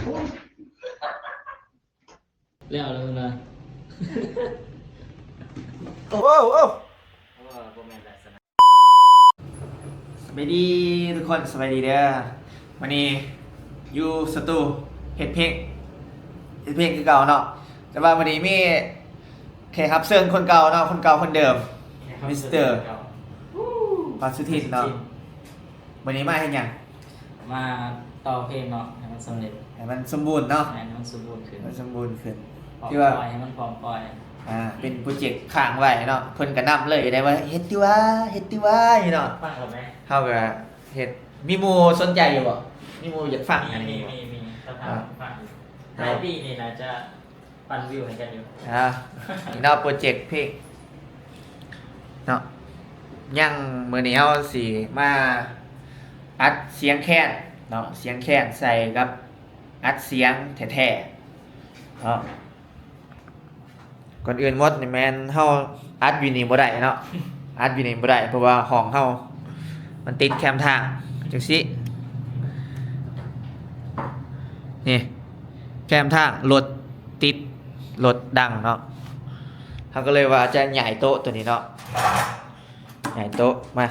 ແລ້ວແລ້ວເພິ່ນວ່າ ໂອ້ ໂອ້ ໂອ້ ບໍ່ແມ່ນລະ ສະບາຍດີທຸກຄົນ ສະບາຍດີເດີ. ມື້ນີ້ຢູ່ສະຕູເຮັດເພງ ເຮັດເພງຄືເກົ່າເນາະ ແຕ່ວ່າມື້ນີ້ມີແຂກຮັບເຊີນຄົນເກົ່າເນາະ ຄົນເກົ່າຄົນເດີມ ແຂກຮັບເຊີນ ມິສເຕີ ຄົນເກົ່າ ພັດສຸທິນເນາະ. ວັດສຸທິນ ມື້ນີ້ມາເຮັດຫຍັງ? ມາຕໍ່ເພງເນາະ ໃຫ້ມັນສຳເລັດ ໃຫ້ມັນສົມບູນເນາະ. ແມ່ນ ໃຫ້ມັນສົມບູນຂຶ້ນ ໃຫ້ມັນສົມບູນຂຶ້ນ ທີ່ວ່າປ່ອຍໃຫ້ມັນພ້ອມປ່ອຍ. ອ່າ ເປັນໂປຣເຈັກຄ້າງໄວ້ເນາະ ເພິ່ນກໍນຳເລີຍໄດ້ວ່າ ເຮັດຕິວ່າ ເຮັດຕິວ່າ ເນາະ. ຟັງແລ້ວແມ? ເຮົາກໍເຮັດ ມີໝູ່ສົນໃຈຢູ່ບໍ່? ມີໝູ່ຢາກຟັງອັນນີ້ບໍ່? ມີ ມີ ມີ ມີ ເຂົາຖາມຟັງຢູ່ ຫຼາຍປີນີ້ໜ້າຈະ ປັ່ນວິວໃຫ້ກັນຢູ່. ອ່າ ນີ້ເນາະ ໂປຣເຈັກເພງເນາະ ຍັງ ມື້ນີ້ເຮົາຊິມາອັດສຽງແຄນເນາະ ສຽງແຄນໃສ່ກັບອັດສຽງແທ້ໆເນາະ. ກ່ອນອື່ນໝົດນີ້ແມ່ນເຮົາອັດຢູ່ນີ້ບໍ່ໄດ້ເນາະ ອັດຢູ່ນີ້ບໍ່ໄດ້ ເພາະວ່າຫ້ອງເຮົາມັນຕິດແຄມທາງ ຈັ່ງຊີ້ ນີ້ ແຄມທາງລົດຕິດ ລົດດັງເນາະ ເຮົາກໍເລີຍວ່າຈະຍ້າຍໂຕະໂຕນີ້ເນາະ ຍ້າຍໂຕະມາ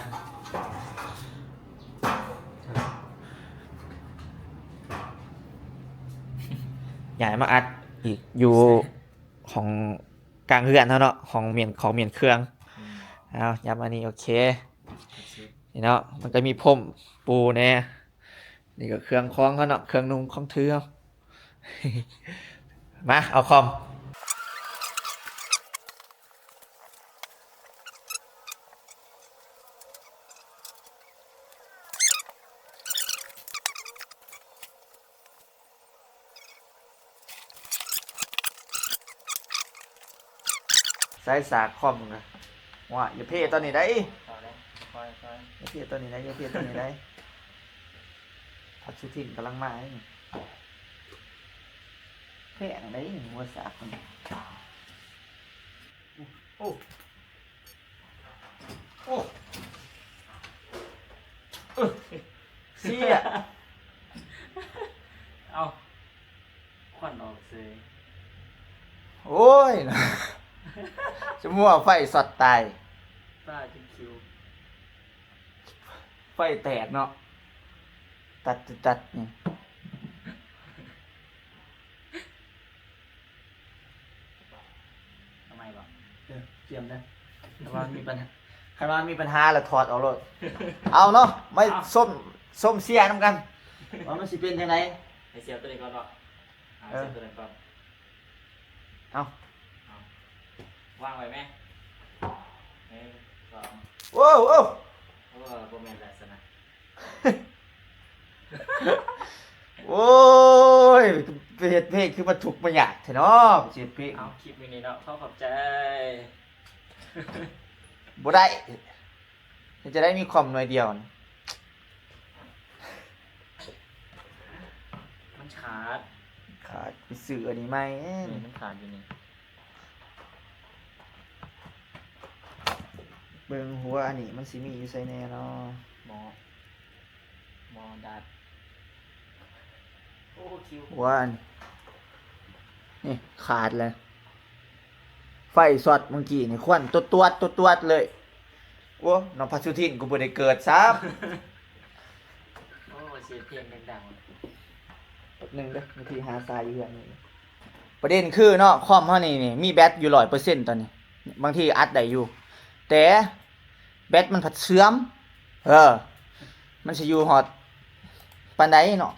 ຍ້າຍມາອັດອີກຢູ່ຫ້ອງກາງເຮືອນເຮົາເນາະ ຫ້ອງມ້ຽນ ຂອງມ້ຽນເຄື່ອງ. ອືມ ເອົາ ຫຍັບມານີ້ ໂອເຄ ໂອເຄ ນີ້ເນາະ ມັນກໍມີພົມປູແດ່. ນີ້ກໍເຄື່ອງຂອງເຮົາເນາະ ເຄື່ອງນຸ່ງຂອງຖືເຮົາ. ມາ ເອົາຄອມ ໃສ່ສາກຄອມນະ. ວ້າ ຢ່າເພຕອນນີ້ໄດ໋ ຄ່ອຍໆ ຢ່າເພຕອນນີ້ໄດ໋ ຢ່າເພຕອນນີ້ໄດ໋. ພັດສຸທິນກຳລັງມາເດ້ນີ້ ແພງໄດ໋ຫົວສາກນີ້. ໂອ້ ໂອ້ ເອີ ເສຍ ເອົາ ຄວັນອອກເສຍ. ໂອ້ຍ ຈະມົວໄຟຊັອດຕາຍ ຕາຍຈົນຄິວ ໄຟແຕກເນາະ ຕັດ ຕັດນີ້. ເອົາໃໝ່ບໍ່? ເອີ ກຽມເດີ ຄັນວ່າມີປັນຫາ ຄັນວ່າມີປັນຫາແລ້ວຖອດອອກໂລດ. ເອົາເນາະ ມາ ເອົາ ຊົມ ຊົມເຊຍນຳກັນ ວ່າມັນຊິເປັນຈັ່ງໃດ. ໃຫ້ເຊຍໂຕນີ້ກ່ອນເນາະ. ເອົາ ເອີ ເຊຍໂຕນັ້ນກ່ອນ. ເອົາ ເອົາ ວາງໄວ້ແມ. ໜຶ່ງ ສອງ ໂອ້ ໂອ້ ໂອ້ ບໍ່ແມ່ນລະຊັ້ນນະ. ໂອ້ຍ ໄປເຮັດເພງຄືມາທຸກມາຍາກແທ້ເນາະ ໄປເຮັດເພງ. ເອົາ ຄລິບມື້ນີ້ເນາະ ຂໍຂອບໃຈ. ບໍ່ໄດ້ ເຮັດຈັ່ງໃດມີຄອມໜ່ວຍດຽວນະ. ມັນຂາດ ຂາດ ໄປຊື້ອັນນີ້ໃໝ່. ນີ້ມັນຂາດຢູ່ນີ້. ເບິ່ງຫົວອັນນີ້ມັນຊິມີຢູ່ໃສແດ່ເນາະ? ໝໍ ໝໍດັດ. ໂອ້ ຄິວ ຫົວອັນນີ້ຂາດແລ້ວ. ໄຟຊັອດມື້ກີ້ນີ້ ຄວັນຕົວດໆ ຕົວດໆ ເລີຍ. ໂອ້ ນ້ອງພັດສຸທິນ ກູບໍ່ໄດ້ເກີດຊ້ຳ. ໂອ້ ເສຍງເພງດັງໆ. ແປັບໜຶ່ງເດີ ບາງທີຫາສາຍຢູ່ເຮືອນນີ້. ປະເດັນຄືເນາະ ຄອມເຮົານີ້ ນີ້ມີແບັດຢູ່ຮ້ອຍເປີເຊັນຕອນນີ້ ບາງທີອັດໄດ້ຢູ່ ແຕ່ແບັດມັນພັດເສື່ອມ. ເອີ ມັນຊິຢູ່ຮອດປານໃດເນາະ?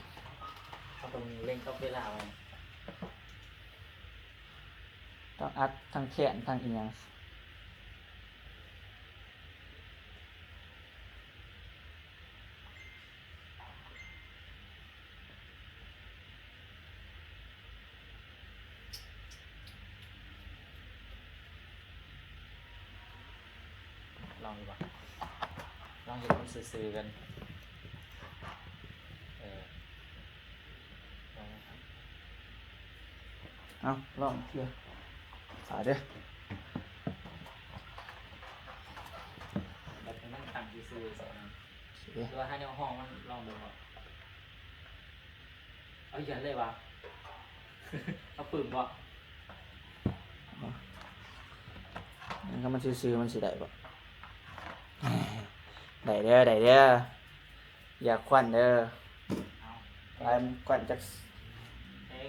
ເຮົາຕ້ອງເລັ່ງກັບເວລາໄວ້ ທັງອັດ ທັງແຄນ ທັງອີ່ຫຍັງ. ລອງຢູ່ບໍ່? ລອງເຮັດມັນຊື່ໆ ກັນ. ເອີ ລອງ. ເອົາ ລອງເທື່ອ ຖ້າເດີ ແບບໃຫ້ມັນຕັ້ງຊື່ໆ ໃສ່ນະ. ໂອເຄ ຫຼືວ່າຫາແນວຮອງມັນ ລອງເບິ່ງເນາະ. ເອົາ ຢ້ຽມເລີຍຫວາ? ເອົາປຶ້ມບໍ່? ຄັນມັນຊື່ໆ ມັນຊິໄດ້ບໍ່? ໄດ້ເດີ ໄດ້ເດີ ຢ່າຄວັນເດີ ເອົາ ໄປຄວັນຈັກ ເອີ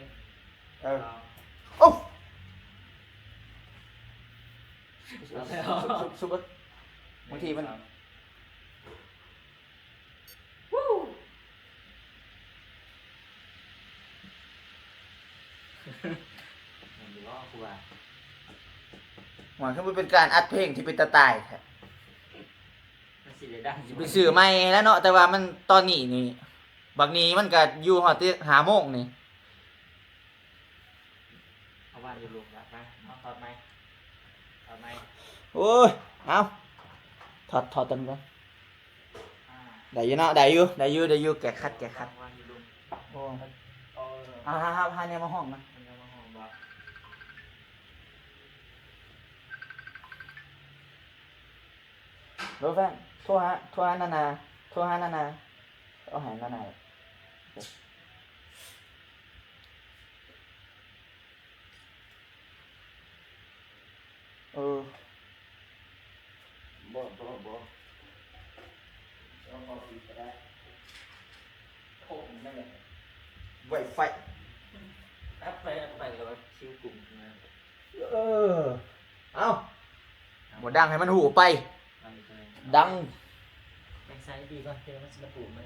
ເອົາ ໂອ້ ເອົາແລ້ວ ຊຸບ ຊຸບ ຊຸບ ບາງທີມັນ ແມ່ນຢູ່ບໍ່ຄູບາ? ວ່າຄືມັນເປັນການອັດເພງທີ່ເປັນຕາຕາຍແທ້ ມັນຊິໄດ້ດັງຢູ່ ຊິໄປຊື້ໃໝ່ແລ້ວເນາະ ແຕ່ວ່າມັນຕອນນີ້ນີ້ ບັກນີ້ມັນກະຢູ່ຮອດແຕ່ຫ້າໂມງນີ້. ເອົາວາງຢູ່ລຸ່ມລະ ມາ ເອົາຖອດໃໝ່ ຖອດໃໝ່ ໂອ້ຍ ເອົາ ຖອດ ຖອດຕົວນີ້ກ່ອນ ອ່າ ໄດ້ຢູ່ເນາະ ໄດ້ຢູ່ ໄດ້ຢູ່ ໄດ້ຢູ່ ແກະຂັດ ແກະຂັດ ວາງຢູ່ລຸ່ມ ໂອ້ ເອີ ຫາ ຫາ ຫາ ຫາແນວມາຫ້ອງນະ ຫາແນວມາຫ້ອງບໍ່? ໂດແຟນ ໂທຫາ ໂທຫານານາ ໂທຫານານາ ເອົາໃຫ້ນານາ ເອີ ບໍ່ ບໍ່ ບໍ່ ເອົາເຂົ້າອີກກໍໄດ້ ໂອ້ ນັ້ນແຫຼະ ໄວໄຟ ອັດໄປ ອັດໄປ ແລ້ວກໍຄິວກຸ້ມຂຶ້ນມາ. ເອີ ເອົາ ບໍ່ດັງໃຫ້ມັນຮູ້ໄປ ດັງ ແບ່ງໃສ່ດີກ່ອນ ເພື່ອມັນຊິມາຕູດມັນ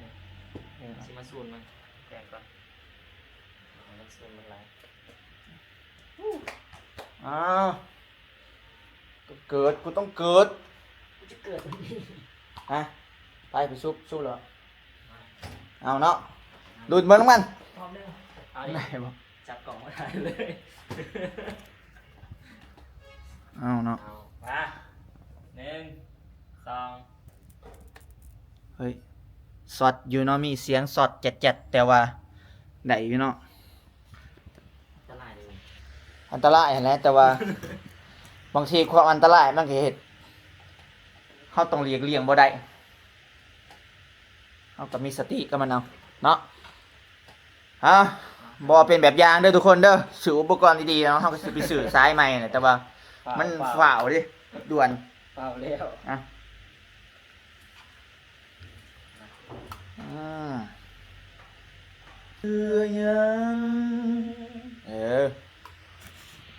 ເອີ ຊິມາສູນມັນ ແບ່ງກ່ອນ ໃຫ້ມັນສູນມັນຫຼາຍ ອ້າວ ເກີດ ກູຕ້ອງເກີດ ກູຈະເກີດ ຮະ ໄປ ໄປຊຸບ ຊຸບແລ້ວ ເອົາເນາະ ລຸ້ນເບິ່ງນຳກັນ ພ້ອມແລ້ວ ເອົາ ໄດ້ບໍ່? ຈັບກ້ອງມາຖ່າຍເລີຍ ເອົາເນາະ ເອົາ ມາ ໜຶ່ງ ສອງ ເຮີ້ຍ ຊັອດຢູ່ເນາະ ມີສຽງຊັອດແຈັດໆ ແຕ່ວ່າໄດ້ຢູ່ເນາະ ອັນຕະລາຍເດ້ ອັນຕະລາຍຫັ້ນແຫຼະ ແຕ່ວ່າ ບາງທີຄວາມອັນຕະລາຍມັນກໍເຮັດ ເຮົາຕ້ອງຫຼີກລ່ຽງບໍ່ໄດ້ ເຮົາກໍມີສະຕິກັບມັນເອົາເນາະ ຮະ ບໍ່ເປັນແບບຢ່າງເດີທຸກຄົນເດີ ຊື້ອຸປະກອນດີໆເນາະ ເຮົາກໍຊິໄປຊື້ສາຍໃໝ່ແຫຼະ ແຕ່ວ່າ ຟ້າວ ມັນ ຟ້າວ ຟ້າວເດ້ ດ່ວນ ຟ້າວແລ້ວ ອະ ອືມ ເພື່ອຫຍັງ ເອີ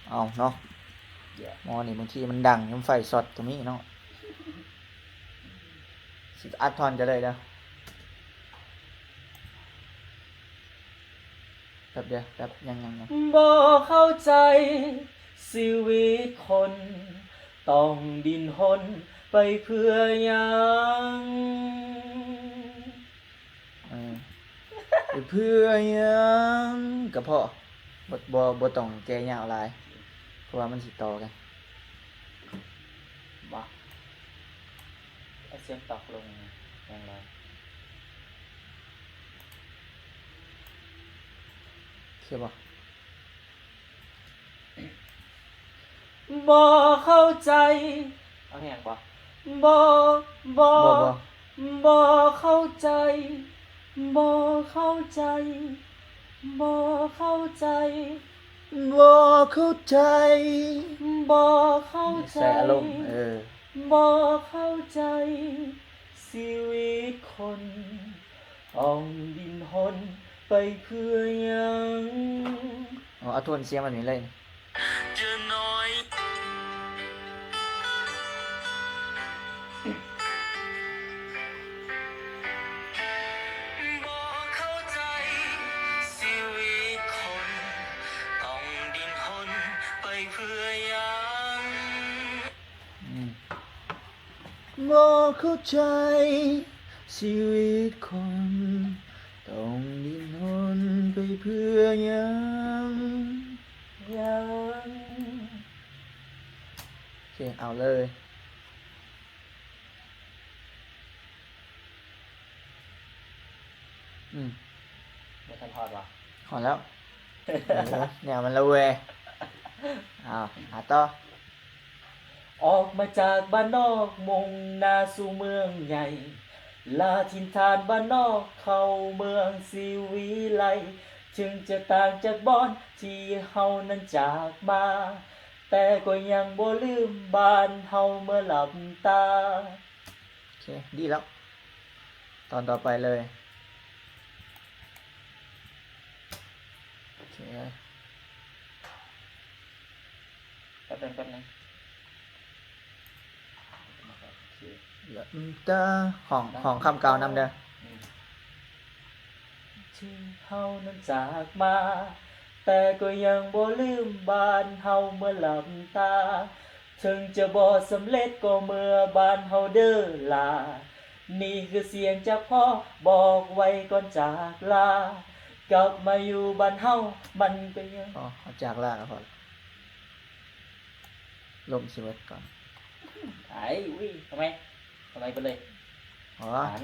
ເອົາເນາະ ໝໍນີ້ບາງທີມັນດັງ ຍາມໄຟຊັອດກໍມີເນາະ ຊິອັດທ່ອນກໍໄດ້ເດີ ແປັບດຽວ ແປັບ ຍັງ ຍັງ ຍັງ ບໍ່ເຂົ້າໃຈຊີວິດຄົນ ຕ້ອງດີ້ນຮົນໄປເພື່ອຫຍັງ? ເອີ ໄປເພື່ອຫຍັງກໍພໍ ບໍ່ ບໍ່ ບໍ່ຕ້ອງແກ່ຍາວຫຼາຍ ເພາະວ່າມັນຊິຕໍ່ກັນ ບໍ່ ເອົາສຽງຕອກລົງແຮງຫຼາຍ ເຄີຍບໍ່? ບໍ່ເຂົ້າໃຈ ເອົາແຮງບໍ່? ບໍ່ ບໍ່ ບໍ່ ບໍ່ ບໍ່ເຂົ້າໃຈ ບໍ່ເຂົ້າໃຈ ບໍ່ເຂົ້າໃຈ ບໍ່ເຂົ້າໃຈ ບໍ່ເຂົ້າໃຈ ໃສ່ອາລົມ ເອີ ບໍ່ເຂົ້າໃຈ ຊີວິດຄົນ ຕ້ອງດີ້ນຮົນໄປເພື່ອຫຍັງ? ເອົາ ເອົາໂທນສຽງແບບນີ້ເລີຍ ບໍ່ເຂົ້າໃຈຊີວິດຄົນ ຕ້ອງດີ້ນຮົນໄປເພື່ອຫຍັງ? ອືມ ບໍ່ເຂົ້າໃຈຊີວິດຄົນ ຕ້ອງດີ້ນຮົນໄປເພື່ອຫຍັງ? ຫຍັງ? ໂອເຄ ເອົາເລີຍ ອືມ ບໍ່ທັນຮອດຫວາ? ຮອດແລ້ວ ເອີ ແນວມັນລະເວີຍ ເອົາ ຫາຕໍ່. ອອກມາຈາກບ້ານນອກມຸ່ງໜ້າສູ່ເມືອງໃຫຍ່ ລາຖິ່ນຖານບ້ານນອກເຂົ້າເມືອງສີວິໄລ ເຖິງຈະຕ່າງຈາກບ່ອນທີ່ເຮົານັ້ນຈາກມາ ແຕ່ກໍຍັງບໍ່ລືມບ້ານເຮົາເມື່ອຫຼັບຕາ. ໂອເຄ ດີແລ້ວ. ຕອນຕໍ່ໄປເລີຍ. ໂອເຄ ແປັບໜຶ່ງ ແປັບໜຶ່ງ. ໂອເຄ ແລ້ວ ແຕ່ ຫ້ອງ ຫ້ອງຄຳເກົ່ານຳເດີ. ອືມ ທີ່ເຮົານັ້ນຈາກມາ ແຕ່ກໍຍັງບໍ່ລືມບ້ານເຮົາເມື່ອຫຼັບຕາ. ເຖິງຈະບໍ່ສຳເລັດກໍເມືອບ້ານເຮົາເດີຫຼ້າ. ນີ້ຄືສຽງຈາກພໍ່ບອກໄວ້ກ່ອນຈາກລາ. ກັບມາຢູ່ບ້ານເຮົາມັນກໍຍັງ ອໍ ເອົາຈາກລາກໍພໍລະ. ລົມຊິເບິດກ່ອນ. ໄອ້ ອຸ້ຍ ເອົາໃໝ່ ເອົາໃໝ່ໄປເລີຍ. ອໍ ອັນ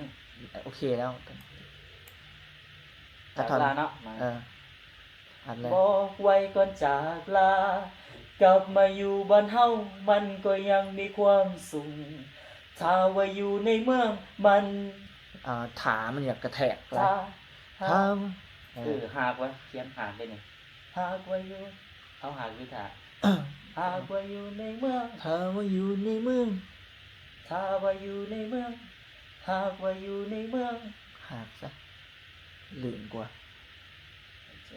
ໂອເຄແລ້ວ. ຈາກລາເນາະ. ເອີ ອັດເລີຍ. ບອກໄວ້ກ່ອນຈາກລາ ກັບມາຢູ່ບ້ານເຮົາມັນກໍຍັງມີຄວາມສຸກ. ຖ້າວ່າຢູ່ໃນເມືອງມັນ ອ່າ ຖ້າມັນຢາກກະແທກ. ຖ້າ ຖ້າ ເອີ ເອີ ຫາກວ່າ ຂຽນຫາກເດ້ນີ້. ຫາກວ່າຢູ່ ເຮົາຫາກຢູ່ຖ້າ ຫາກວ່າຢູ່ໃນເມືອງ ຖ້າວ່າຢູ່ໃນເມືອງ ຖ້າວ່າຢູ່ໃນເມືອງ ຫາກວ່າຢູ່ໃນເມືອງ ຫາກຊະ ລື່ນກວ່າ. ໂອເຄ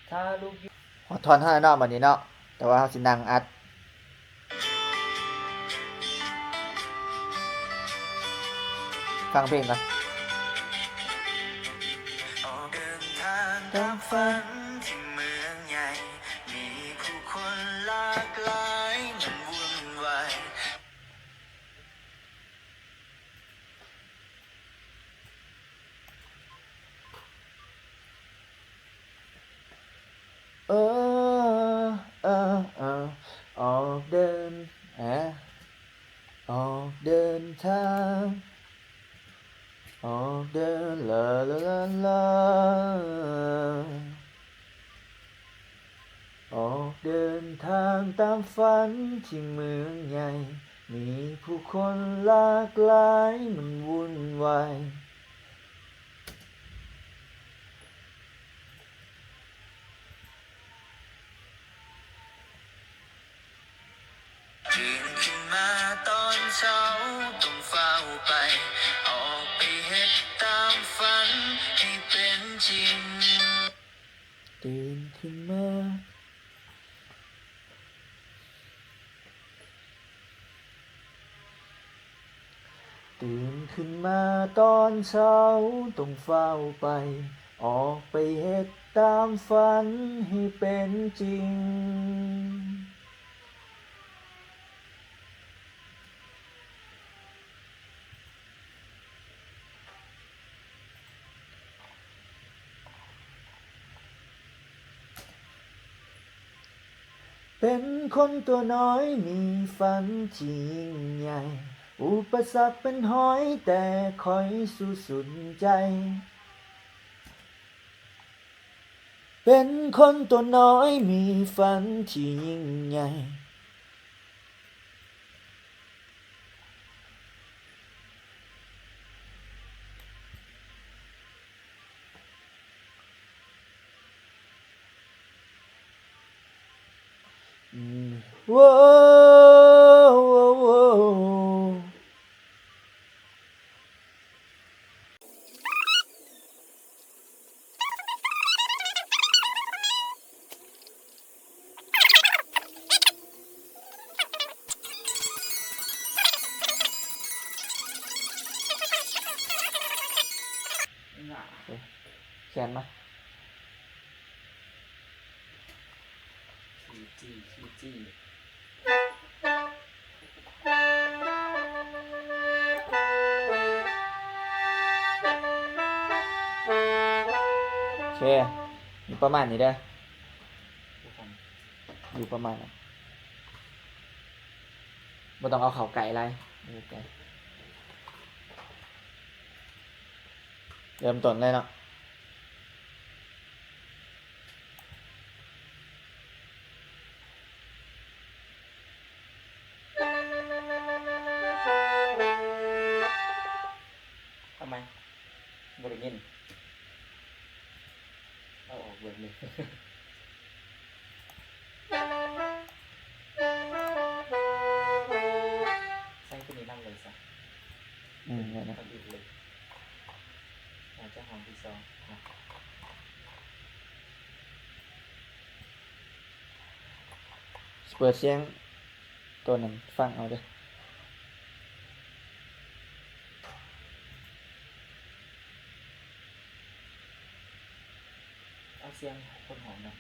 ຖ້າລູກຢູ່ ຮອດທ່ອນເຮົາແລ້ວເນາະ ບັດນີ້ເນາະ ແຕ່ວ່າເຮົາຊິນັ່ງອັດ. ຟັງເພງກ່ອນ. ອອກເດີນທາງຕາມຝັນທີ່ເມືອງໃຫຍ່ ມີຜູ້ຄົນຫຼາກຫຼາຍ ມັນວຸ່ນວາຍ. ເອີ ເອີ ເອີ ອອກເດີນ ເອີ ອອກເດີນທາງ ອອກເດີນ ລາ ລາ ລາ ລາ. ອອກເດີນທາງຕາມຝັນທີ່ເມືອງໃຫຍ່ ມີຜູ້ຄົນຫຼາກຫຼາຍ ມັນວຸ່ນວາຍ. ຕື່ນຂຶ້ນມາຕອນເຊົ້າ ຕ້ອງຟ້າວໄປ ອອກໄປເຮັດຕາມຝັນໃຫ້ເປັນຈິງ. ຕື່ນຂຶ້ນມາ ຕື່ນຂຶ້ນມາຕອນເຊົ້າ ຕ້ອງຟ້າວໄປ ອອກໄປເຮັດຕາມຝັນໃຫ້ເປັນຈິງ. ເປັນຄົນຕົວນ້ອຍມີຝັນທີ່ຍິ່ງໃຫຍ່ ອຸປະສັກເປັນຮ້ອຍແຕ່ຂ້ອຍສູ້ສຸດໃຈ. ເປັນຄົນຕົວນ້ອຍມີຝັນທີ່ຍິ່ງໃຫຍ່. ຂຽນມາ. ໂອເຄ ຢູ່ປະມານນີ້ເດີ ຢູ່ປະມານນັ້ນ ບໍ່ຕ້ອງເອົາເຂົ້າໃກ້ຫຼາຍ ເລີ່ມຕົ້ນເລີຍເນາະ. ເອົາໃໝ່ ບໍ່ໄດ້ຍິນ. ເອົາອອກເບິດເລີຍ. ໃສ່ຕົວນີ້ນຳເລີຍຊະ. ອືມ ໄດ້ແລ້ວ. ທຳອິດເລີຍ. ໜ້າຈະຫ້ອງທີສອງນະ. ເປີດສຽງຕົວນັ້ນຟັງເອົາເດີ້. ເອົາສຽງຄົນຮ້ອງນຳ.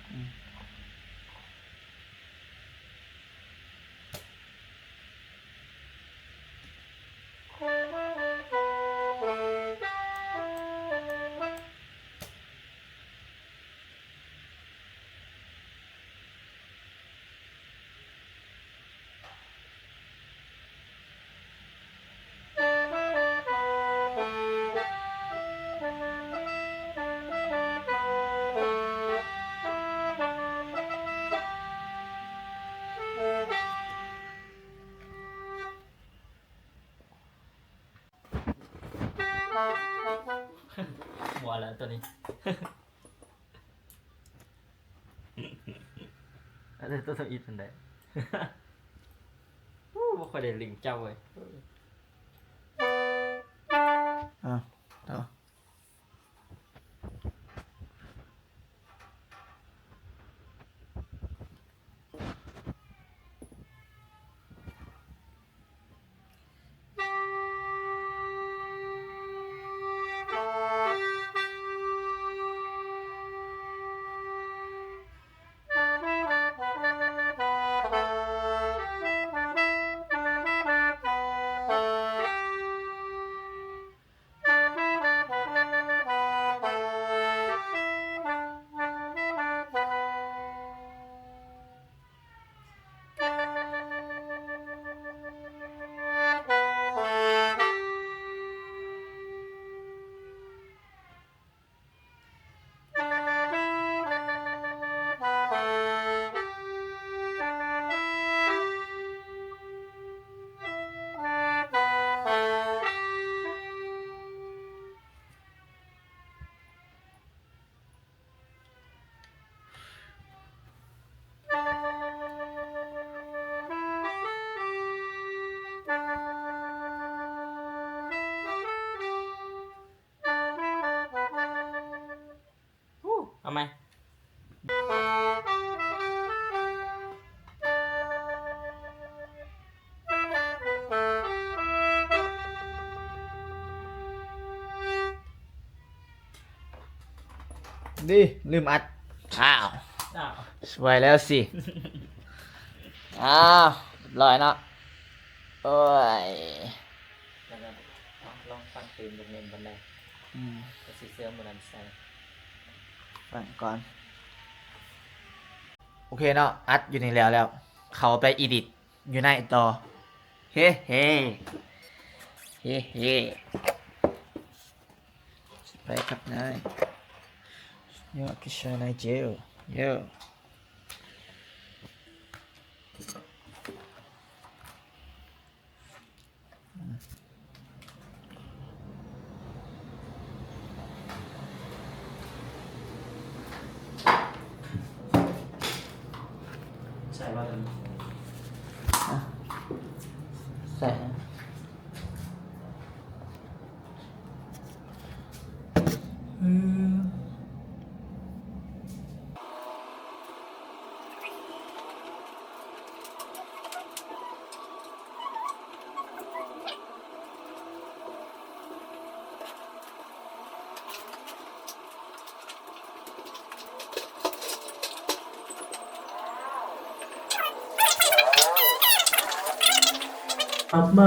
ອືມ. ໝົດແລ້ວຕົວນີ້. ອັນນີ້ຕົວທຳອິດຫັ້ນແຫຼະ. ໂອ້ ບໍ່ຄ່ອຍໄດ້ຫຼິ້ນຈັບເວີຍ. ອ້າວ ຕໍ່. ເອົາໃໝ່. ດີ ລືມອັດ. ອ້າວ ອ້າວ ສວຍແລ້ວຊິ. ອ້າວ ຮຽບຮ້ອຍເນາະ. ໂອ້ຍ ລອງຟັງຕື່ມຈັກເມັດບາດໃດ. ອືມ ກໍຊິເສີມອັນນັ້ນໃສ່. ຟັງກ່ອນ. ໂອເຄເນາະ ອັດຢູ່ນີ້ແລ້ວ ແລ້ວເຂົ້າໄປອີດິດຢູ່ໃນຕໍ່. ເຮເຮ ເຮເຮ ໄປຄັບນາຍ. ຍອດພິຊານາຍເຈວ ເຢີ. ໃສ່ບໍ່ຕົວນີ້? ອ່ະ ໃສ່.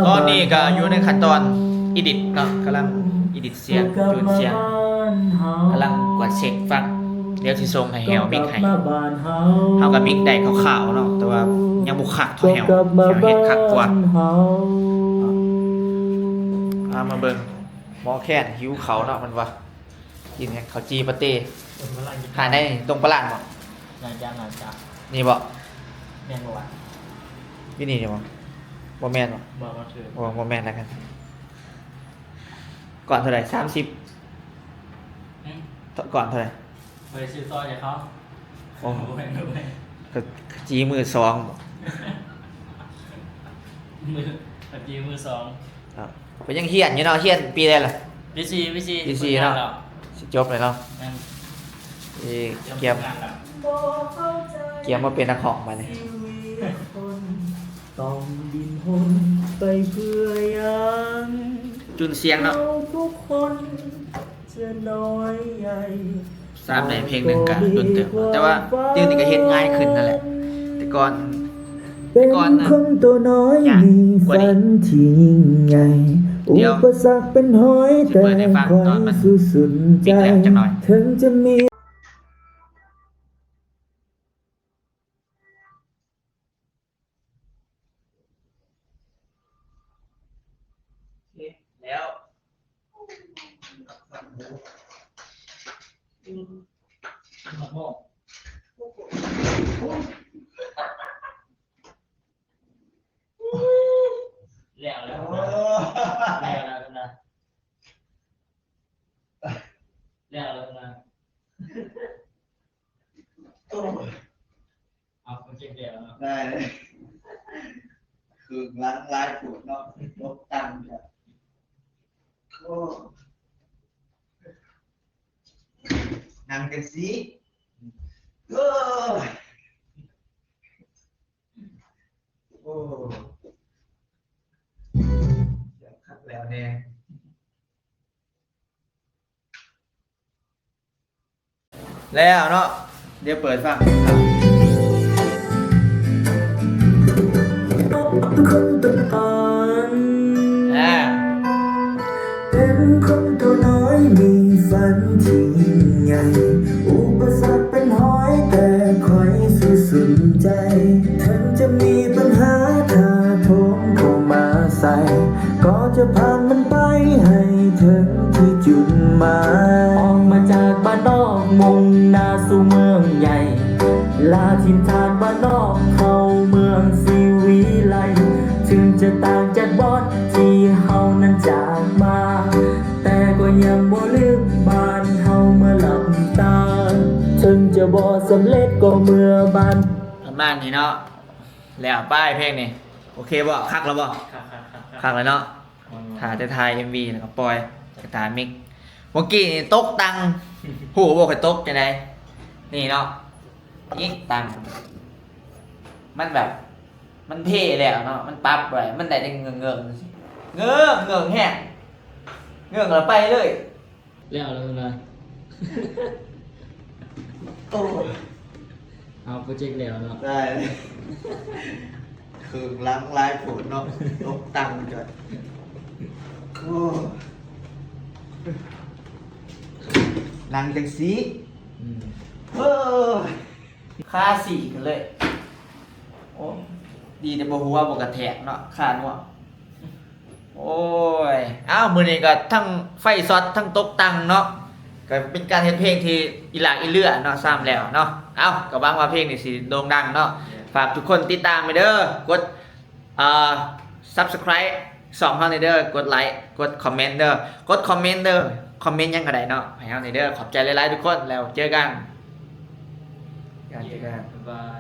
ຕອນນີ້ກໍຢູ່ໃນຂັ້ນຕອນອີດິດເນາະ ກຳລັງອີດິດສຽງ ຈູນສຽງ ກຳລັງກວດເຊັກຟັງ. ດຽວຊິສົ່ງໃຫ້ແຮວມິກໃຫ້. ເຮົາກໍມິກໄດ້ຄ່າວໆເນາະ ແຕ່ວ່າຍັງບໍ່ຄັກເທົ່າແຮວ ແຮວເຮັດຄັກກວ່າ. ເອົາມາເບິ່ງ ໝໍແຄນຫິວເຂົ້າເນາະ ເພິ່ນວ່າ ກິນຫຍັງ ເຂົ້າຈີ່ປາເຕ້. ຮ້ານໃດນີ້ ຕົງປະລານບໍ່? ໜ້າຈະ ໜ້າຈະ ນີ້ບໍ່? ແມ່ນບໍ່ວະ? ຢູ່ນີ້ ນີ້ບໍ່? ບໍ່ແມ່ນບໍ່? ບໍ່ ບໍ່ຖືກ. ໂອ້ ບໍ່ແມ່ນແລ້ວກັນ. ກ້ອນເທົ່າໃດ? ສາມສິບ. ຫຶ? ກ່ອນເທົ່າໃດ? ບໍ່ໄດ້ຊື້ຕໍ່ຈາກເຂົາ. ໂອ້ ບໍ່ແມ່ນ ບໍ່ແມ່ນ ກະຈີມືສອງ. ມື ກະຈີມືສອງ. ເອີ ເພິ່ນຍັງຮຽນຢູ່ເນາະ. ຮຽນປີໃດລະ? ປີສີ່ ປີສີ່ ປີສີ່ເນາະ. ຊິຈົບແລ້ວເນາະ. ແມ່ນ ກຽມ ກຽມມາເປັນນັກຮ້ອງບາດນີ້. ຕ້ອງດີ້ນຮົນໄປເພື່ອຫຍັງ? ຈຸນສຽງເນາະ. ເຮົາທຸກຄົນຈະນ້ອຍໃຫຍ່. ສາມໄດ້ເພງໜຶ່ງກະດົນເຕີບ ແຕ່ວ່າດຽວນີ້ກະເຮັດງ່າຍຂຶ້ນຫັ້ນແຫຼະ. ແຕ່ກ່ອນ ແຕ່ກ່ອນນະ ເປັນຄົນຕົວນ້ອຍ ຍາກກວ່ານີ້ ມີຝັນທີ່ຍິ່ງໃຫຍ່. ດຽວ ອຸປະສັກເປັນຫອຍ ແຕ່ຂ້ອຍສູ້ສຸດໃຈ. ເຖິງຈະມີ ແລ້ວ ແລ້ວ ແລ້ວ ແລ້ວນະ ແລ້ວນະ ໂອ້ຍ. ເອົາ ໂອເຄ ໄດ້ເນາະ ໄດ້ເລີຍ. ເຄື່ອງຫຼັງຫຼາຍໂພດເນາະ ຕົກແຕ່ງກະ ໂອ້ ນັ່ງຈັ່ງຊີ້ ໂອ້ຍ ໂອ້ ຄັກແລ້ວແນ່. ແລ້ວເນາະ ດຽວເປີດຟັງ. ເປັນຄົນຕົວນ້ອຍມີຝັນທີ່ຍິ່ງໃຫຍ່ ອຸປະສັກເປັນຫອຍ ແຕ່ຂ້ອຍສູ້ສຸດໃຈ. ເຖິງຈະມີບັນຫາຖາໂຖມເຂົ້າມາໃສ່ ກໍຈະຜ່ານມັນໄປໃຫ້ເຖິງທີ່ຈຸດໝາຍ. ອອກມາຈາກບ້ານນອກມຸ່ງໜ້າສູ່ເມືອງໃຫຍ່ ລາຖິ່ນຖານບ້ານນອກເຂົ້າເມືອງສີວິໄລ. ເຖິງຈະຕ່າງຈາກບ່ອນທີ່ເຮົານັ້ນຈາກມາ ແຕ່ກໍຍັງບໍ່ລືມບ້ານເຮົາເມື່ອຫຼັບຕາ. ເຖິງຈະບໍ່ສຳເລັດກໍເມື່ອບ້ານ ປະມານນີ້ເນາະ. ແລ້ວໄປເພງນີ້ ໂອເຄບໍ່? ຄັກແລ້ວບໍ່? ຄັກ ຄັກ ຄັກ ຄັກ ຄັກແລ້ວເນາະ. ຖ້າແຕ່ຖ່າຍເອັມວີແລ້ວກໍປ່ອຍ ກະຕາມິກ. ເມື່ອກີ້ນີ້ຕົກຕັ່ງ ຮູ້ບໍ່ຂ້ອຍຕົກຈັ່ງໃດ? ນີ້ເນາະ ອີກຕັ່ງ ມັນແບບ ມັນເພແລ້ວເນາະ ມັນປັບໄວ້ ມັນໄດ້ແຕ່ເງີ້ງໆ ເງີ້ງ ເງີ້ງແຮງ ເງີ້ງແລ້ວໄປເລີຍ. ແລ້ວແລ້ວນະ ໂອ້ຍ ເອົາ ໂປຣເຈັກແລ້ວເນາະ ໄດ້ ເຄື່ອງຫຼັງຫຼາຍໂພດເນາະ ຕົກຕັ່ງກະ ໂອ້ ນັ່ງຈັ່ງຊີ້ ອືມ ໂອ້ຍ ຄາສີກັນເລີຍ. ໂອ້ ດີແຕ່ບໍ່ຫົວບໍ່ກະແທກເນາະ ຄານົວ ໂອ້ຍ. ເອົ້າ ມື້ນີ້ກໍທັງໄຟຊັອດທັງຕົກຕັ່ງເນາະ ກໍເປັນການເຮັດເພງທີ່ອີຫຼາກອີເຫຼືອເນາະ ຊ້ຳແລ້ວເນາະ. ເອົ້າ ກໍຫວັງວ່າເພງນີ້ຊິໂດ່ງດັງເນາະ ຝາກທຸກຄົນຕິດຕາມໄວ້ເດີ ກົດ ເອີ ຊັບສະໄຄຣບ໌ ຊ່ອງເຮົານີ້ເດີ ກົດໄລ ກົດຄອມເມັນເດີ ກົດຄອມເມັນເດີ ຄອມເມັນຫຍັງກໍໄດ້ເນາະ ໃຫ້ເຮົານີ້ເດີ. ຂອບໃຈຫຼາຍໆທຸກຄົນ ແລ້ວເຈີກັນ ເຈີກັນ ບາຍບາຍ.